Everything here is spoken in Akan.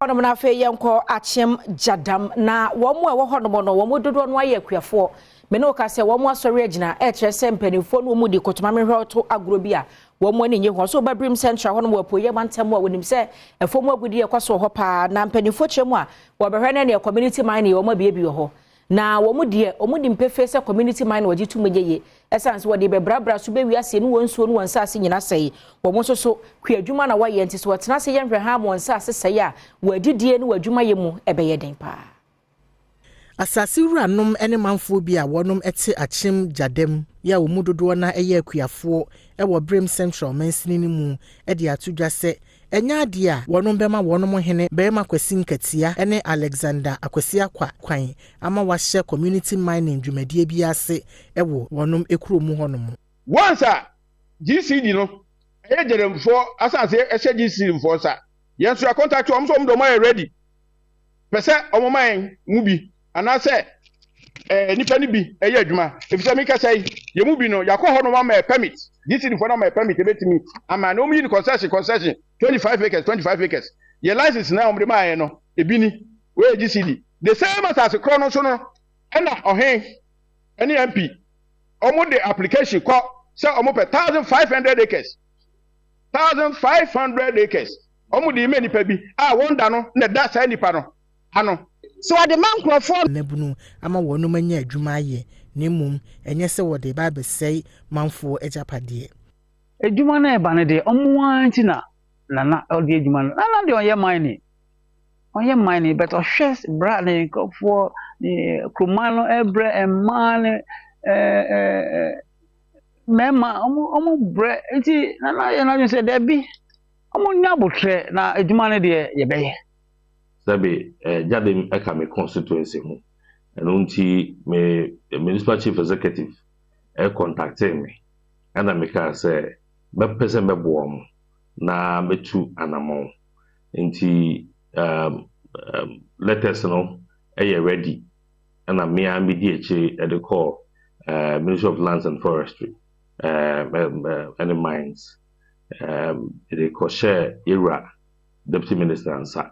Hɔnom no afei yɛnkɔ Akyem Gyadam na wɔn a ɛwɔ hɔnom no wɔn dodoɔ no ayɛ akuafoɔ. Me ne wo ka sɛ wɔn asɔre agyina ɛkyerɛ sɛ mpanimfoɔ no wɔn di kotoma mehwɛ to agorɔ bi a wɔn ani nye ho. So Birim Central hɔnom wɔ apueeɛ mantam a wɔnim sɛ ɛfɔm agudie ɛkɔ so wɔ hɔ paa na mpanimfoɔ kyerɛ mu a wɔbɛhwɛ no ne community mining wɔn abiebie wɔ hɔ. Na wɔn deɛ wɔn di mpɛfɛ sɛ community mining wɔgye tum nye yie ɛsan sɛ wɔde bɛbrabra so bɛwi ase ne wɔn nsuo ne wɔn nsaase nyinaa sɛe. Wɔn nso so kua adwuma na wɔyɛ nti sɛ wɔtena ase yɛ nhwɛ ha wɔn nsaase sɛe a wɔadidie ne wɔn adwuma yɛ mu ɛbɛyɛ den paa. Asase wuranom ne manfoɔ bi a wɔnom te Akyem Gyadam yi a wɔn mu dodoɔ no yɛ akuafoɔ wɔ Birim Central mansini no mu de ato dwa sɛ ɛnyɛ adeɛ a wɔnom bɛma wɔnom hene Barima Kwasi Nkatia ne Alexander Akwasi Akwa kwan ama wahyɛ community mining dwumadie bi ase wɔ wɔnom kurom hɔnom. Once a GCD no ɛyɛ Gyadamfoɔ asase ɛhyɛ GCD foɔ nsa, yɛn nso yɛ contact wɔn sɛ wɔn de wɔn ayɛ ready pɛ sɛ wɔn ma yɛn mu bi anaasɛ nipa no bi ɛyɛ adwuma, efisɛ mi kasa yi yɛn mu bi no yɛakɔ hɔ nom ama yɛ permit. GCD foɔ no ama yɛ permit, ebetumi ama na wɔn yi no concession 25 acres, 25 acres. Yɛ license na wɔn de maa yɛn no ebi ni wɔyɛ GCD the same asase korɔ no nso no ɛna ɔhen ɛne MP wɔn de application kɔ sɛ wɔn pɛ 1,500 acres, 1,500 acres wɔn de ma nipa bi a wɔn da no na ɛda saa nipa no ano. So wɔde ma nkurɔfoɔ. Mmabunu ama wɔnom anya adwuma ayɛ na mmom ɛnyɛ sɛ wɔde ba abɛsɛe manfoɔ agyapadeɛ. Adwuma no ɛba no deɛ, ɔmo ara nti na Nana ɔde adwuma no. Nana deɛ, ɔyɛ mining, ɔyɛ mining, but ɔhwɛ bra ne nkurɔfoɔ ne kuroma no ɛbrɛ mmaa ne ɛɛ ɛɛ mmarima, ɔmo brɛ nti Nana yɛ n'adwene sɛ dɛbi, ɔmo nya abotire na adwuma no deɛ yɛbɛyɛ. Sɛbi Gyadam ɛka me constituency ho, ɛno nti me municipal chief executive ɛcontacte me ɛna mekaa sɛ mɛpɛ sɛ mɛboa mo na mɛtu anammɔn nti letters no ɛyɛ ready ɛna mmea medi akyire ɛde kɔɔ Ministry of Lands and Forestry ɛne Mines, ɛde kɔhyɛ yɛwura deputy minister nsa.